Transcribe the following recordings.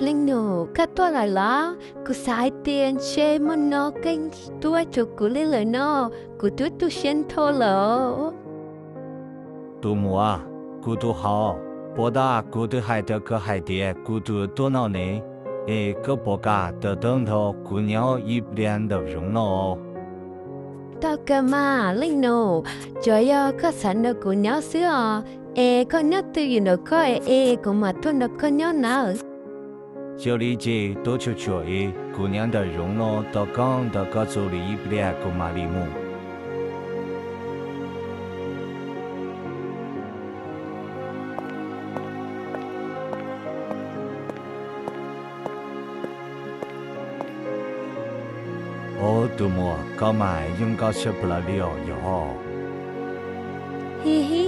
Leej nus, koj tuaj lawm los? Kuv xav hais tias ntshe hmo no koj tuaj cuag kuv li lawm no, kuv twb tu siab nrho lawm. Tus muam, kuv tus hauv, puas tas kuv twb hais rau koj hais tias kuv tus tuaj noj ne, es koj puas kam tawm tawb nrho kuv nyob ib pliag ntawm zoov no? Tau kawg mas leej nus, tsuas yog koj xav nrog kuv nyob xwb os, es koj nyob twj ywm nraum koj es kuv mam tuaj nrog koj nyob nawb. Yog li ces tuaj tsuag tsuag es kuv nyob ntawm zoov no tos koj ntawm koj txuas li ib pliag kuv mam li mus. Au tus muam, koj mas yeej nkauj tshaj plaws li os yog? Hi hi,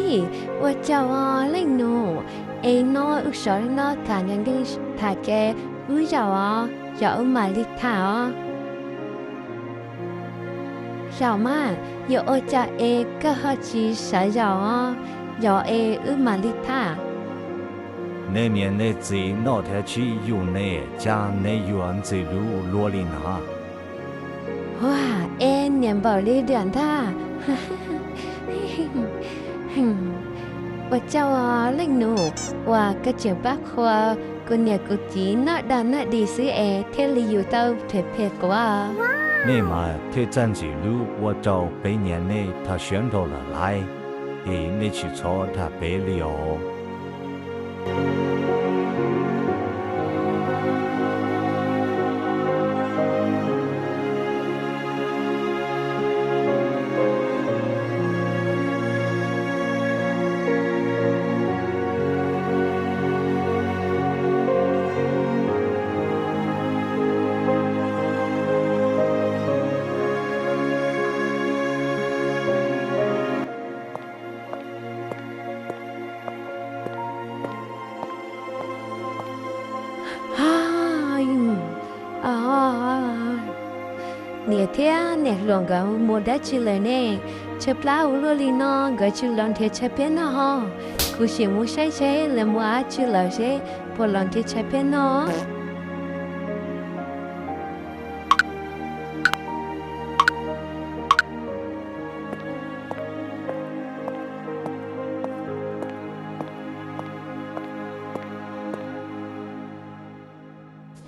ua tsaug os leej nus. Es no wb sawv no tham nkees nkees tham ces wb zaum os, zaum wb mam li tham os. Zaum mas, yog ua cas es koj ho tsis sawv zaum os, zaum es wb mam li tham. Nej niam nej txiv noj thiab tsib yug ne, cas nej yuav ntxim hlub luaj li na? Huaj, es niam npaum li diam ntag. Ua tsaug os leej nus uas koj tseem pab qhuas kuv niam kuv txiv noj dag noj dig xwb es thiaj li yug tau phem phem quav. Nej mas thiaj txawj ntxim hlub ua rau peb niam nej tag siab nraug lawm lauj, es nej tsis txhob dag peb li os. Niam thiab niam hluas nkawd mus dab tsi lawm ne? Tshaib plab ua luaj li no nkawd tsis los nrhiav tshaib phiab noj ho. Kuv sim mus saib seb lawv mus dab tsi lawm seb puas los nrhiav tshaib phiab noj.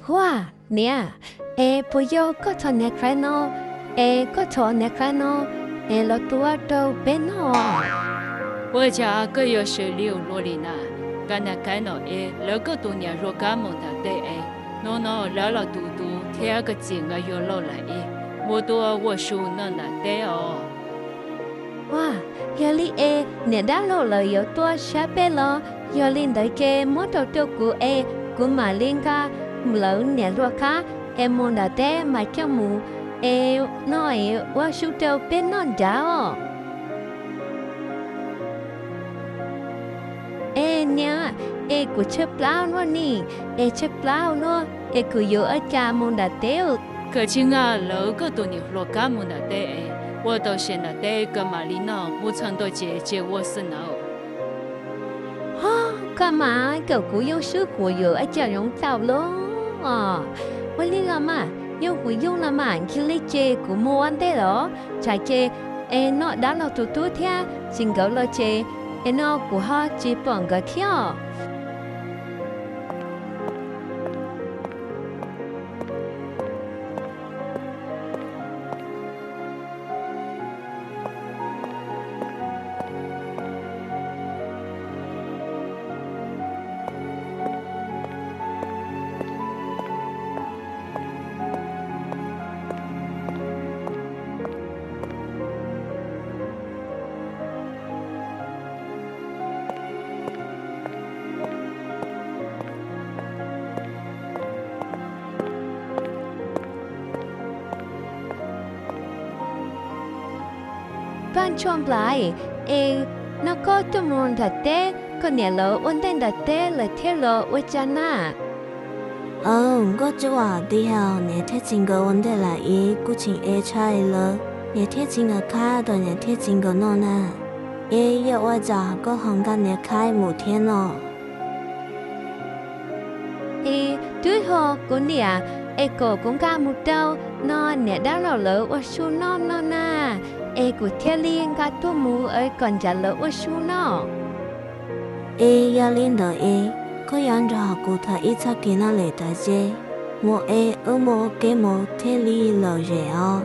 Huaj, niam, es puas yog koj thov niam qhaiv no, es koj thov niam qhaiv no es los tua rau peb noj? Ua cas koj yuav swm li ua luaj li na? Nkag niam qhaiv no es lawv koj tus niam hluas kab mus nram teb es, hnub no lawv los tus tub thiab koj txiv nkawd yuav los lawm es mus tua ua su noj nram teb os. Huaj, yog li es niam dab laug lawv yuav tuaj sab peb los? Yog li ntawd ces muab rau rau kuv es kuv mam li nkag lawv niam hluas kab es mus nram teb mas coj mus es noj es ua su rau peb noj nrad os. Es niam, es kuv tshaib plab no ni, es tshaib plab no, es kuv yuav ua cas mus nram teb? Koj tsis nkag lawv koj tus niam hluas kab mus nram teb es, ua tau siav nram teb koj mam li noj, mus txog ntua ces ces ua xwb nawb. Ho, koj mas kom kuv yoo swb kuv yuav ua cas zoo tau los? Ua li los mas, yog kuv yoo los mas cia li ces kuv mus ua ntej los, tsam ces es noj dab laug tus tub thiab txiv nkawd los ces es no kuv ho tsis pom nkawd thiab. Paj Ntsuag Nplaim, es no koj tuaj mus nram teb, koj niam lawv ua ntej nram teb lawm thiab los ua cas na? Aw, Nkauj Tsuab, twb yog niam thiab txiv nkawd ua ntej lawm es kuj tseem ev tshaib lawv niam thiab txiv nkawd qab rau niam thiab txiv nkawd noj na. Es yog ua cas koj ho nkag niam qhaiv mus thiab no? Es Twb yog kuv niam es kom kuv nqa mus rau no niam dab laug lawv ua su noj no na, es kuv thiaj li nqa tuaj mus kom nrad lawv ua su noj. Es yog li ntawd es koj yuav nrog kuv tham ib txoj kev no lawm tag ces mus es wb mus ua ke mus thiaj li lom zem os.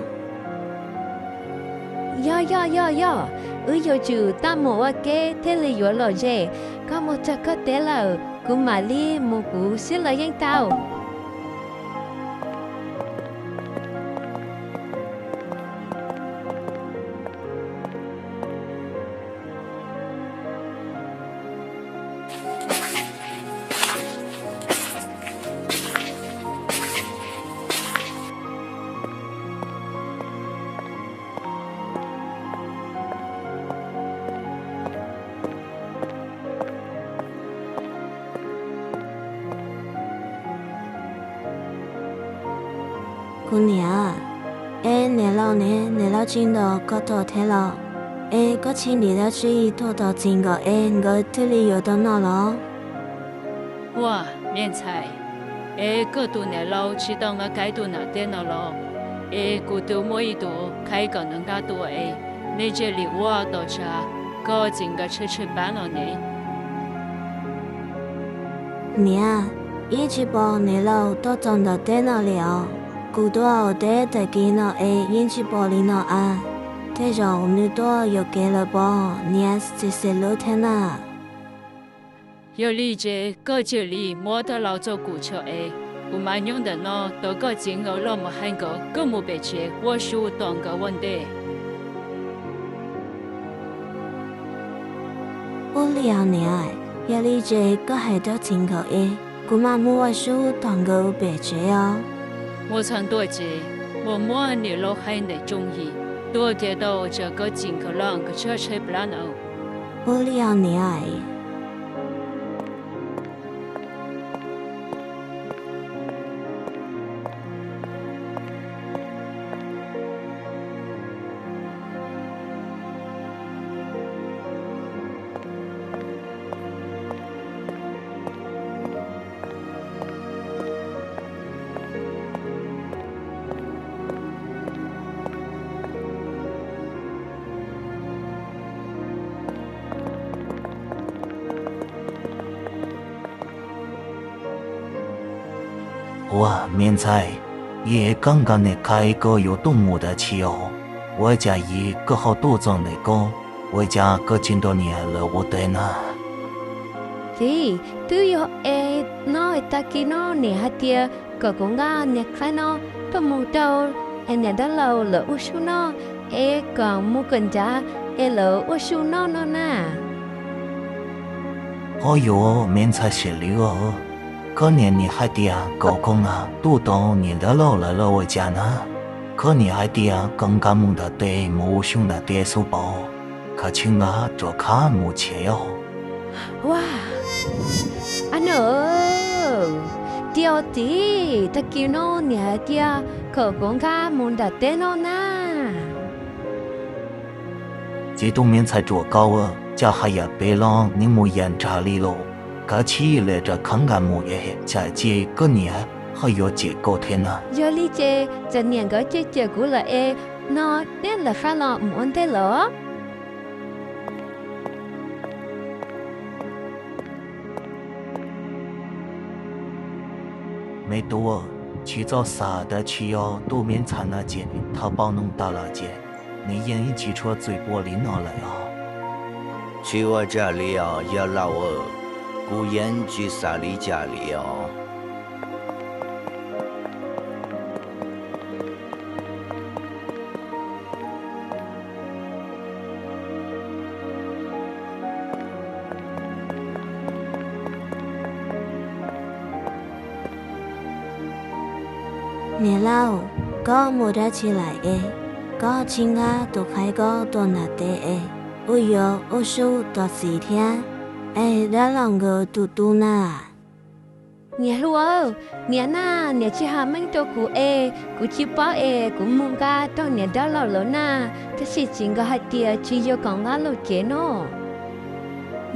Yog yog yog yog, wb yuav tsum tau mus ua ke thiaj li yuav lom zem. Koj mus txog koj teb lawm, kuv mam li mus kuv xwb los yeej tau. Kuv niam, es niam laus ne, niam laus tsis nrog koj tuaj thiab los? Es koj tsis ntim dab tsi tuaj tos txiv nkawd es nkawd thiaj li yuav tau noj los? Ua, me ntxhais, es koj tus niam laus tsis tau nqa kaib tus nam teb no los? Es kuv twb muaj ib tug qhaib kom nws nqa tuaj es nej cia li ua tos tsam koj txiv nkawd tshaib tshaib plab no ne. Niam, yeej tsis pom niam laus tuaj txog ntawm teb no li os. Kuv tuaj hauv teb tag kis no es yeej tsis pom li no a. Tej zaum nws tuaj yuam kev lawm pob, niam txiv xes lub thiab na. Yog li ces koj cia li muab dab laug txoj kum tsho es kuv mam nyob ntawm no tos koj txiv nkawd los mus hais nkawd, koj mus pem tsev ua su tos nkawd ua ntej. Ua li os niam, yog li ces koj hais rau txiv nkawd es kuv mam mus ua su tos nkawd pem tsev os. Mus txog ntua ces mus muab niam laus hais ntawm Tsooj Yim tuaj tiag tau tsam koj txiv nkawd los nkawd tshaib tshaib plab na. Ua li os niam. Ua, me ntxhais, yog koj nkag niam qhaib koj yuav tuaj mus dab tsi os? Ua cas yog koj ho tuaj txog ntawm koj, ua cas koj tsis nrog niam lawv ua teb na? Txiv, twb yog es no tag kis no niam hais tias kom kuv nqa niam qhaib no tuaj mus rau es niam dab laug lawv ua su noj, es kom mus kom nrad es lawv ua su noj no na. Ho yuav me ntxhais xiam li os, koj niam niam hais tias kom koj nqa tuaj tos niam dab laug lawv los ua cas na? Koj niam hais tias kom nqa mus nram tes mus ua su nram tes xwb pob, koj tsis nqa rov qab mus tsev os. Ua, a no, tiag txiv, tag kis no niam hais tias kom kuv nqa mus nram teb no na. Txiv tus me ntxhais ruam kau, cas hais yam peb los neb mus yam nrag li los, kav tsij lem rov qab nqa mus es tsam ces koj niam ho yuav cem koj thiab na. Yog li ces txawm niam nkawd cem cem kuv lawm es no neb lawv qab los mus ua ntej los. Me tub, tsis txhob xav dab tsi os, tus me ntxhais no ces thaum paub nug tas lawm ces nws yeej tsis tshua txwm ua li no lawm os. Tsis ua cas li os yawg laus, kuv yeej tsis xav li cas li os. Niam laus, koj mus dab tsi lawm es koj tsis nqa tus qhaib koj tuaj nram teb es wb yuav ua su tos txiv thiab es dab laug nkawd tus tub na? Niam hluas, niam na, niam tsis hais meej rau kuv es kuv tsis paub es kuv mus nqa rau niam dab laug lawv na, tab sis txiv nkawd hais tias tsis yog kom nqa los tsev no.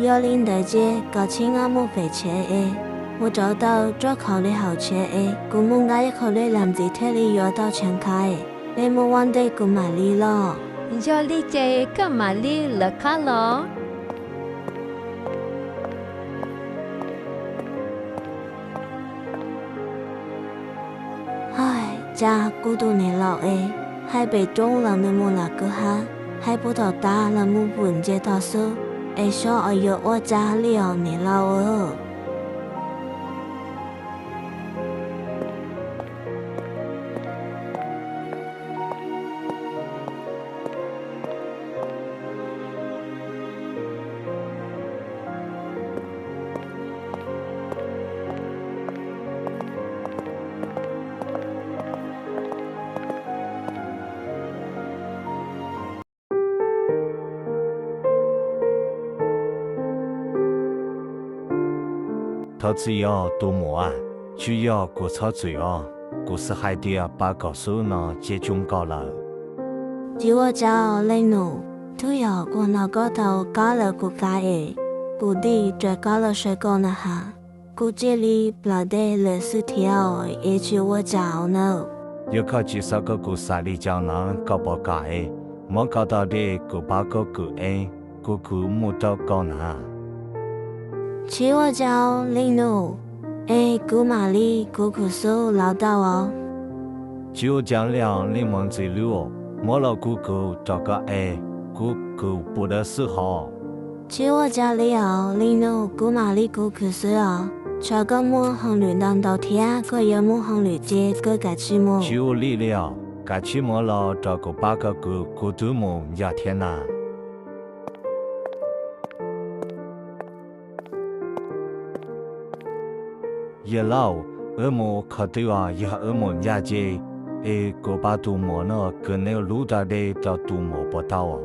Yog li ntawd ces koj tsis nqa mus pem tsev es mus rauv taws rau qhov li hauv tsev es kuv muaj nqaij ib qho dej los ntxiv thiaj li yuav tau tsev khaiv. Nej mus ua ntej kuv mam li los. Yog li ces koj mam li lawv qab los. Hais, cas kuv tus niam laus es hais pem roob los nws mus lawm kwv hab, hais puag tom tav los mus pum nce tog xwb, es saib yuav ua cas li os niam laus. Thov txim os tus muam, tsis yog kuv txhob txwm os, kuv xav hais tias pab kom xub no ces tsum koj lawm. Tsis ua cas leej nus, twb yog kuv hnov koj tau kab lawm kuv kav es kuv tig rov qab los saib koj na has, kuv cia li plam dej lawm xwb thiab es tsis ua cas nawb. Yog koj tsis xav kom kuv xav li cas na koj puas kam es muab koj tau dej kuv pab koj kwv es kuv kwv mus rau koj na. Tsis ua cas leej nus, es kuv mam li kuv kwv xwb los tau os. Tsis ua cas li os leej muam ntxim hlub, muab los kuv kwv rau koj es kuv kwv puas dawb xwb hos. Tsis ua cas li os leej nus, kuv mam li kuv kwv xwb os. Tsam koj muaj hauj lwm ntau ntau thiab koj yuav muaj hauj lwm ces koj kav tsij mus. Tsis ua li li os, kav tsij muab los rau kuv pab koj kwv, kuv twb mus ncaj thiab na. Yawg laus, wb mus qhov twg os? Yog wb mus ncaj ces es kuv pab tus muam no kwv nws lub rau dej rau tus muam puas tau?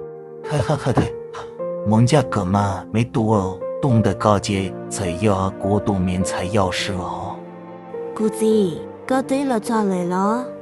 Mus ncaj kawg mas me tub, tuaj ntawm koj ces txawm yog kuv tus me ntxhais yau sw os. Kuv txiv, koj twb los txog lawm los?